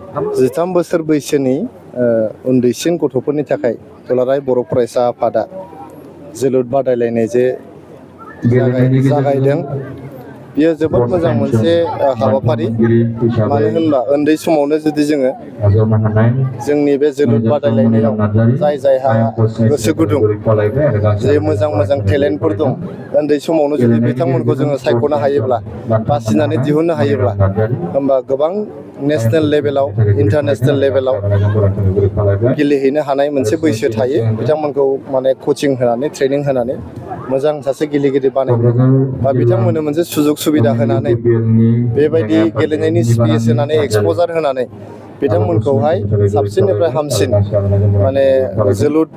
13 बोसोर बैसोनि उन्दैसिन गथ'फोरनि थाखाय दुलाराय बर' फरायसा आफादा जोलुर बादायलायनाय जे जागायदों बियो जोबोद मोजां मोनसे हाबाफारि मानो होनबा उन्दै समावनो जुदि जोङो जोंनि बे जोलुर बादायलायनायाव जायहा गोसो गुदुं जे मोजां टेलेन्टफोर दं उन्दै समावनो जुदि बिथांमोनखौ जोङो सायख'नो हायोब्ला बासिनानै दिहुननो हायोब्ला होमबा गोबां नेशनेल लेभेलाव इन्टारनेशनेल लेभेलाव गेलेहैनो हानाय मोनसे बैसो थायो बिथांमोनखौ माने कचिं होनानै ट्रेनिं होनानै मोजां सासे गेलेगिरि बानायनो बा बिथांमोननो मोनसे सुजुग सुबिदा होनानै बेबायदि गेलेनायनि स्पेस होनानै एक्सप'जार होनानै बिथांमोनखौहाय साबसिननिफ्राय हामसिन माने जोलुर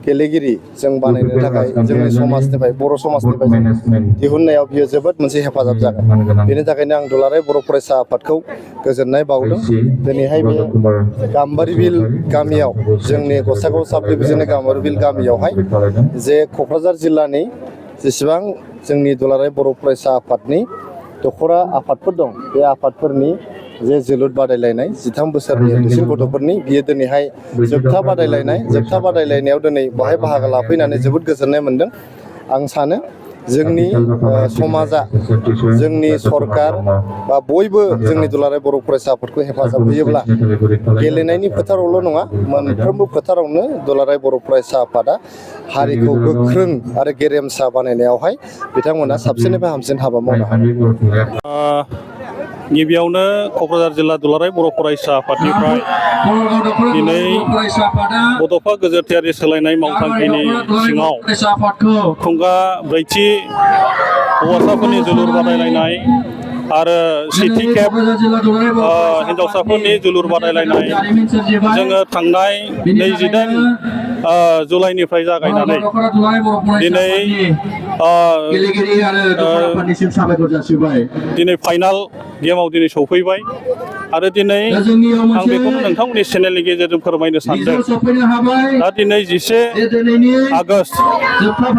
गेलेगिरि जों बानायनो थाखाय जोंनि समाजनिफ्राय बर' समाजनिफ्राय दिहुननायाव बियो जोबोद मोनसे हेफाजाब जागोन बेनि थाखायनो आं दुलाराय बर' फरायसा आफादखौ गोजोननाय बावदों दिनैहाय बे गाम्बारिबिल गामियाव जोंनि गसाइगाव साब डिभिजननि गाम्बारिबिल गामियावहाय जे क'क्राझार जिल्लानि जेसेबां जोंनि दुलाराय बर' फरायसा आफादनि दखरा आफादफोर दं बे आफादफोरनि जे जोलुर बादायलायनाय 13 बोसोरनि उन्दैसिन गथ'फोरनि बियो दिनैहाय जोबथा बादायलायनायाव दिनै बहाय बाहागो लाफैनानै जोबोद गोजोननाय मोनदों आं सानो जोंनि समाजा जोंनि सरकार बा बयबो जोंनि दुलाराय बर' फरायसा आफादखौ हेफाजाब होयोब्ला गेलेनायनि फोथारावल' नङा मोनफ्रोमबो फोथारावनो दुलाराय बर' फरायसा आफादा हारिखौ गोख्रों आरो गेरेमसा बानायनायावहाय बिथांमोना साबसिननिफ्राय हामसिन हाबा मावनो हागोन। गिबियावनो क'क्राझार जिल्ला दुलाराय बर' फरायसा आफादनिफ्राय दिनै बड'फा गोजोरथायारि सोलायनाय मावथांखिनि सिङाव खुंगा ब्रैथि हौवासाफोरनि जोलुर बादायलायनाय आरो सेथि खेब हिन्जावसाफोरनि जोलुर बादायलायनाय जोङो थांनाय 28 जुलाइनिफ्राय जागायनानै दिनै फाइनाल गेमाव दिनै सौफैबाय आरो दिनै आं बेखौनो नोंथांमोननि चेनेलनि गेजेरजों फोरमायनो सानदों दा दिनै 11 आगष्ट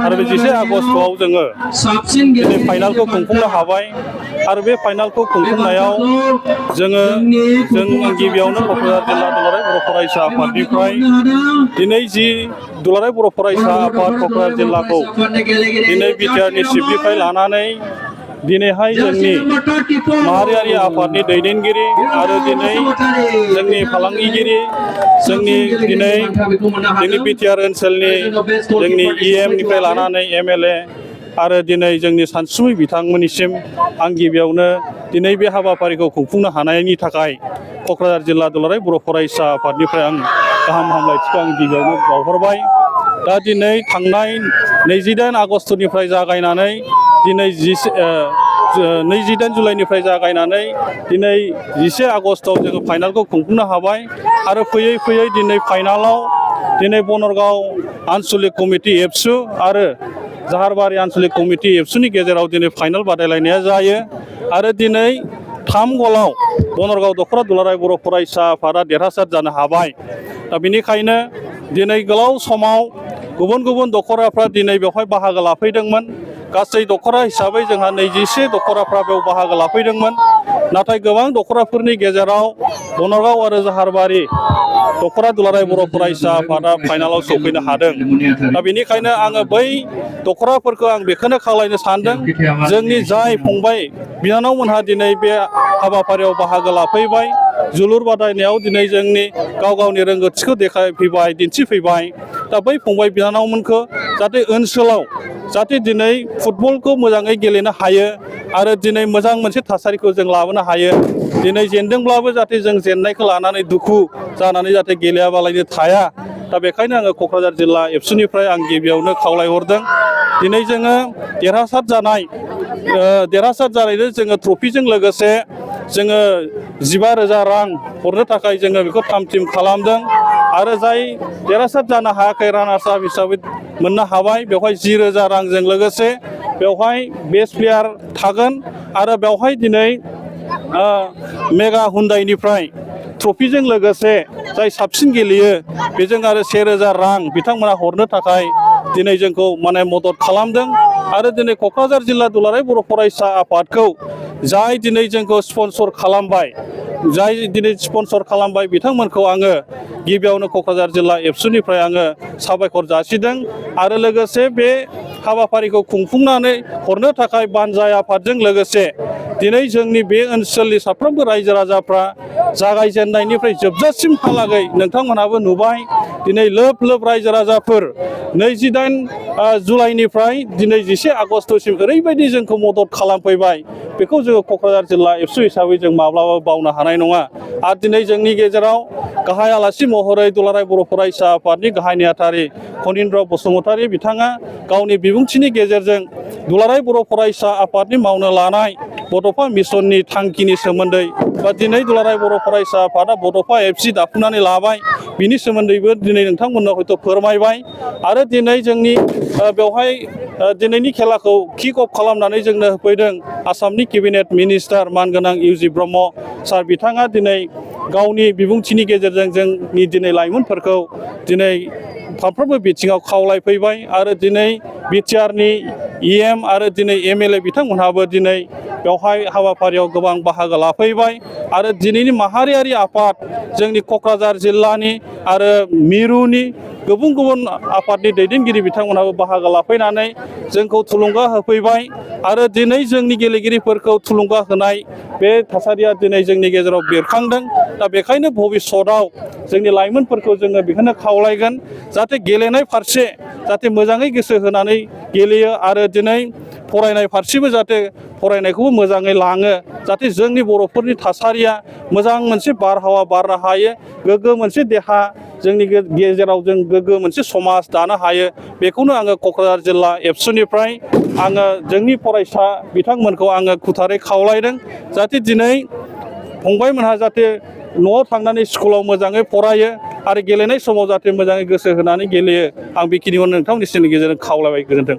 आरो बे 11 आगस्टआव जोङो दिनै फाइनालखौ खुंफुंनो हाबाय आरो बे फाइनालखौ खुंफुंनायाव जों गिबियावनो क'क्राझार जिल्ला दुलाराय बर' फरायसा आफादनिफ्राय दिनै जि दुलाराय बर' फरायसा आफाद क'क्राझार जिल्लाखौ दिनै बिटिआरनि चिफनिफ्राय लानानै दिनैहाय जोंनि माहारियारि आफादनि दैदेनगिरि आरो दिनै जोंनि फालांगिगिरि जोंनि दिनै जोंनि बिटिआर ओनसोलनि जोंनि इएमनिफ्राय लानानै एमएलए आरो दिनै जोंनि सानसुमै बिथांमोननिसिम आं गिबियावनो दिनै बे हाबाफारिखौ खुंफुंनो हानायनि थाखाय क'क्राझार जिल्ला दुलाराय बर' फरायसा आफादनिफ्राय आं गाहाम हामलायथिखौ आं गिबियावनो बावहरबाय दा दिनै थांनाय 28 आगस्टनिफ्राय जागायनानै दिनै 28 जुलाइनिफ्राय जागायनानै दिनै 11 आगस्टआव जोङो फाइनालखौ खुंफुंनो हाबाय आरो फैयै फैयै दिनै फाइनालाव दिनै बनरगाव आन्सलिक कमिटि एबसु आरो जाहारबारि आन्सलिक कमिटि एबसुनि गेजेराव दिनै फाइनाल बादायलायनाया जायो आरो दिनै 3 गलाव बनरगाव दख'रा दुलाराय बर' फरायसा आफादा देरहासार जानो हाबाय दा बेनिखायनो दिनै गोलाव समाव गुबुन दख'राफ्रा दिनै बेवहाय बाहागो लाफैदोंमोन गासै दख'रा हिसाबै जोंहा 21 दख'राफ्रा बेयाव बाहागो लाफैदोंमोन नाथाय गोबां दख'राफोरनि गेजेराव बनरगाव आरो जाहारबारि दख'रा दुलाराय बर' फरायसा आफादा फाइनालाव सौफैनो हादों दा बेनिखायनो आङो बै दख'राफोरखौ आं बेखौनो खावलायनो सानदों जोंनि जाय फंबाय बिनानावमोनहा दिनै बे हाबाफारियाव बाहागो लाफैबाय जोलुर बादायनायाव दिनै जोंनि गावनि रोंगौथिखौ देखायफैबाय दिन्थिफैबाय दा बै फंबाय बिनानावमोनखौ जाहाथे ओनसोलाव जाहाथे दिनै फुटबलखौ मोजाङै गेलेनो हायो आरो दिनै मोजां मोनसे थासारिखौ जों लाबोनो हायो दिनै जेनदोंब्लाबो जाहाथे जों जेननायखौ लानानै दुखु जानानै जाहाथे गेलेयाबालायनो थाया दा बेखायनो आङो क'क्राझार जिल्ला एबसुनिफ्राय आं गिबियावनो खावलायहरदों दिनै जोङो देरहासार जानायजों जोङो ट्रफिजों लोगोसे जोङो 15,000 रां हरनो थाखाय जोङो बेखौ थाम थिम खालामदों आरो जाय देरहासार जानो हायाखै रानार्स आप हिसाबै मोननो हाबाय बेवहाय 10,000 रांजों लोगोसे बेवहाय बेस्ट प्लेयार थागोन आरो बेवहाय दिनै मेगा हुन्डाइनिफ्राय ट्रफिजों लोगोसे जाय साबसिन गेलेयो बेजों आरो 1,000 रां बिथांमोना हरनो थाखाय दिनै जोंखौ मदद खालामदों आरो दिनै क'क्राझार जिल्ला दुलाराय बर' फरायसा आफादखौ जाय दिनै जोंखौ स्पन्सर खालामबाय जाय दिनै स्पन्सर खालामबाय बिथांमोनखौ आङो गिबियावनो क'क्राझार जिल्ला एबसुनिफ्राय आङो साबायखर जासिदों आरो लोगोसे बे हाबाफारिखौ खुंफुंनानै हरनो थाखाय बानजाय आफादजों लोगोसे दिनै जोंनि बे ओनसोलनि साफ्रोमबो रायजो राजाफ्रा जागायजेननायनिफ्राय जोबजासिमहालागै नोंथांमोनहाबो नुबाय दिनै लोब लोब रायजो राजाफोर 28 जुलाइनिफ्राय दिनै 10 आगष्टसिम ओरैबायदि जोंखौ मदद खालामफैबाय बेखौ जोङो क'क्राझार जिल्ला एबसु हिसाबै जों माब्लाबाबो बावनो हानाय नङा आरो दिनै जोंनि गेजेराव गाहाय आलासि महरै दुलाराय बर' फरायसा आफादनि गाहाय नेहाथारि फनिन्द्र बसुमतारी बिथाङा गावनि बिबुंथिनि गेजेरजों दुलाराय बर' फरायसा आफादनि मावनो लानाय बड'फा मिसननि थांखिनि सोमोन्दै बा दिनै दुलाराय बर' फरायसा आफादा बड'फा एफसि दाफुंनानै लाबाय बिनि सोमोन्दैबो दिनै नोंथांमोननो हयथ' फोरमायबाय आरो दिनै जोंनि बेवहाय दिनैनि खेलाखौ किक अफ खालामनानै जोंनो होफैदों आसामनि केबिनेट मिनिस्टार मानगोनां इउजि ब्रह्म सार बिथाङा दिनै गावनि बिबुंथिनि गेजेरजों जोंनि दिनै लाइमोनफोरखौ दिनै फारफ्रोमबो बिथिङाव खावलायफैबाय आरो दिनै बिटिआरनि EM आरो दिनै MLA बिथांमोनहाबो दिनै बेवहाय हाबाफारियाव गोबां बाहागो लाफैबाय आरो दिनैनि माहारियारि आफाद जोंनि क'क्राझार जिल्लानि आरो मिरुनि गुबुन गुबुन आफादनि दैदेनगिरि बिथांमोनहाबो बाहागो लाफैनानै जोंखौ थुलुंगा होफैबाय आरो दिनै जोंनि गेलेगिरिफोरखौ थुलुंगा होनाय बे थासारिया दिनै जोंनि गेजेराव बेरखांदों दा बेखायनो भबिष्यतआव जोंनि लाइमोनफोरखौ जोङो बेखौनो खावलायगोन जाहाथे गेलेनाय फारसे जाहाथे मोजाङै गोसो होनानै गेलेयो आरो दिनै फरायनाय फारसेबो जाहाथे फरायनायखौबो मोजाङै लाङो जाहाथे जोंनि बर'फोरनि थासारिया मोजां मोनसे बारहावा बारनो हायो गोग्गो मोनसे देहा जोंनि गेजेराव जों गोग्गो मोनसे समाज दानो हायो बेखौनो आङो क'क्राझार जिल्ला एबसुनिफ्राय आङो जोंनि फरायसा बिथांमोनखौ आङो खुथारै खावलायदों जाहाथे दिनै फंबायमोनहा जाहाथे न'आव थांनानै स्कुलाव मोजाङै फरायो आरो गेलेनाय समाव जाहाथे मोजाङै गोसो होनानै गेलेयो आं बेखिनिखौ नोंथांमोननि गेजेरजों खावलायबाय गोजोन्थों।